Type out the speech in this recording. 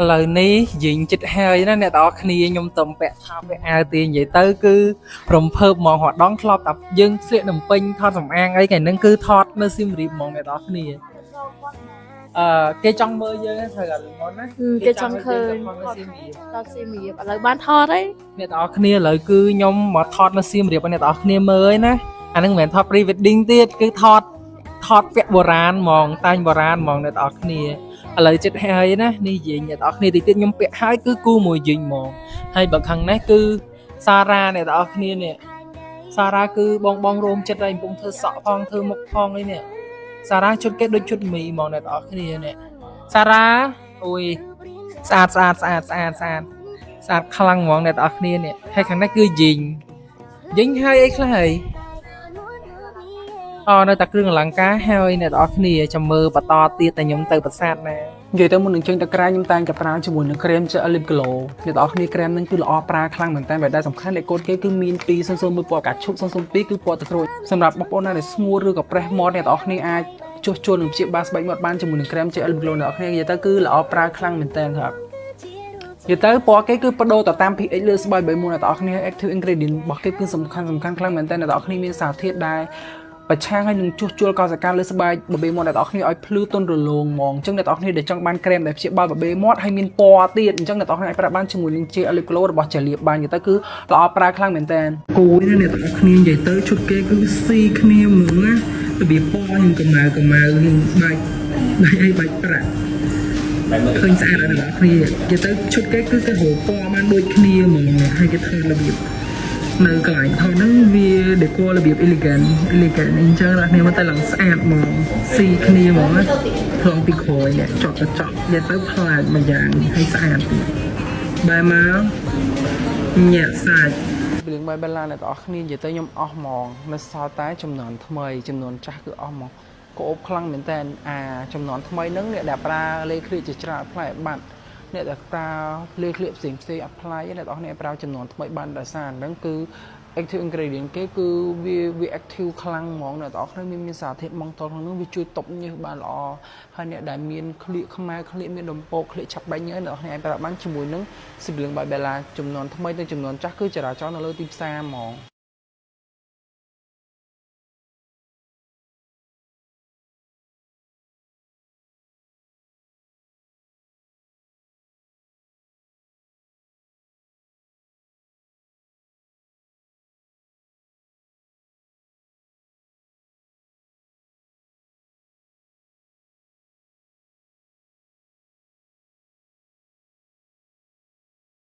ឥឡូវនេះយើងចិត្តហើយណាអ្នកទាំងអស់គ្នាខ្ញុំតំពាក់ខោពាក់អាវទីនិយាយទៅគឺរំភើបហ្មងរដងធ្លាប់តែយើងស្លៀកនំពេញថតសំអាងអីថ្ងៃហ្នឹងគឺថតនៅសៀមរាបហ្មងអ្នកទាំងអស់គ្នាអឺគេចង់មើលយើងត្រូវតែមុនណា គេចង់ឃើញ ថតនៅសៀមរាប ដល់សៀមរាបឥឡូវបានថតហើយ អ្នកទាំងអស់គ្នាឥឡូវគឺខ្ញុំមកថតនៅសៀមរាបឲ្យអ្នកទាំងអស់គ្នាមើលឯណាអាហ្នឹងមិនមែនថត pre wedding ទៀតគឺថតថតពាក់បុរាណហ្មងតែងបុរាណហ្មងអ្នកទាំងអស់គ្នាឥឡូវចិត្តហើយណានេះយាយអ្នកទាំងអស់គ្នាតិចទៀតខ្ញុំពាក់ហើយគឺគូមួយយីងហ្មងហើយបើខាងនេះគឺសារ៉ាអ្នកទាំងអស់គ្នានេះសារ៉ាគឺបងបងរោមចិត្តហើយកំពុងធ្វើសក់ផងធ្វើមុខផងអីនេះសារ៉ាជុតគេដូចជុតមីហ្មងអ្នកទាំងអស់គ្នានេះសារ៉ាអូយស្អាតស្អាតស្អាតស្អាតស្អាត ស្អាតខ្លាំងហ្មងអ្នកទាំងអស់គ្នានេះហើយខាងនេះគឺយីងយីងហើយអីខ្លះហើយអូនៅតែគ្រឿងអលង្ការហើយអ្នកទាំងអស់គ្នាចាំមើលបន្តទៀតតែខ្ញុំទៅប្រាសាទណា និយាយទៅមុននឹងចេញទៅក្រៅខ្ញុំតែងតែប្រើជាមួយនឹងក្រែម gel lip glow អ្នកទាំងអស់គ្នាក្រែមហ្នឹងគឺល្អប្រើខ្លាំងមែនតើបែរដែលសំខាន់លេខកូដគេគឺមាន2001ពណ៌ផ្កាឈូក002គឺពណ៌ទឹកក្រូចសម្រាប់បងប្អូនណាដែលស្ងួតឬក៏ប្រេះមាត់អ្នកទាំងអស់គ្នាអាចជួសជុលនិងព្យាបាលស្បែកមាត់បានជាមួយនឹងក្រែម gel lip glow អ្នកទាំងអស់គ្នានិយាយទៅគឺល្អប្រើខ្លាំងមែនតើครับនិយាយទៅពណ៌គេគឺបដូរទៅតាម pH លើស្បែកបីមួយអ្នកទាំងអស់គ្នា active ingredient របស់គេគឺសំខាន់សំខាន់ខ្លាំងមែនតើអ្នកទាំងអស់គ្នាមានសារធាតុដែលប្រឆាំងហើយនឹងជួសជុលកោសិកាលើស្បែកបបេមាត់អ្នកទាំងអស់គ្នាឲ្យភ្លឺទន់រលោងហ្មងអញ្ចឹងអ្នកទាំងអស់គ្នាដែលចង់បានក្រែមដែលព្យាបាលបបេមាត់ហើយមានពណ៌ទៀតអញ្ចឹងអ្នកទាំងអស់គ្នាអាចប្រើបានជាមួយនឹង Gel Lip Glow របស់ Jelly បាននិយាយទៅគឺល្អប្រើខ្លាំងមែនតើ គួយណាអ្នកទាំងអស់គ្នានិយាយទៅឈុតគេគឺស៊ីគ្នាហ្មងណារបៀបពណ៌ខ្ញុំកម្ៅកម្ៅខ្ញុំបាច់បាច់អីបាច់ប្រាក់ឃើញស្អាតអត់អ្នកទាំងអស់គ្នានិយាយទៅឈុតគេគឺគេរកពណ៌បានដូចគ្នាហ្មងហើយគេថតរបៀបនៅកន្លែងថតហ្នឹងវា decor របៀប elegant elegant អញ្ចឹងអ្នកគ្នាមើលទៅឡើងស្អាតហ្មងស៊ីគ្នាហ្មងណាប្លង់ពីក្រោយនេះចប់ទៅចប់និយាយទៅប្លែកមួយយ៉ាងហើយស្អាតទៀតបែរមកញាក់សាច់ ពីលៀងបាយបេឡាអ្នកទាំងអស់គ្នានិយាយទៅខ្ញុំអស់ហ្មងនៅសល់តែចំនួនថ្មីចំនួនចាស់គឺអស់ហ្មងកោបខ្លាំងមែនតើអាចំនួនថ្មីហ្នឹងអ្នកដែលប្រើលេខឃ្លៀកជាច្រើនផ្លែបាត់អ្នកដែលប្រើលេខឃ្លៀកផ្សេងផ្សេងអត់ផ្លែអ្នកទាំងអស់គ្នាប្រើចំនួនថ្មីបានដោយសារហ្នឹងគឺ active ingredient គេគឺវា active ខ្លាំងហ្មងអ្នកទាំងអស់គ្នាមានសារធាតុម៉ង់តុលក្នុងនោះវាជួយទប់ញើសបានល្អហើយអ្នកដែលមានក្លៀកខ្មៅក្លៀកមានដំពកក្លៀកឆាប់បែកញើសអ្នកទាំងអស់គ្នាអាចប្រើបានជាមួយនឹងស៊ីបលឿងបាយបេឡាចំនួនថ្មីទៅចំនួនចាស់គឺចរាចរណ៍នៅលើទីផ្សារហ្មង។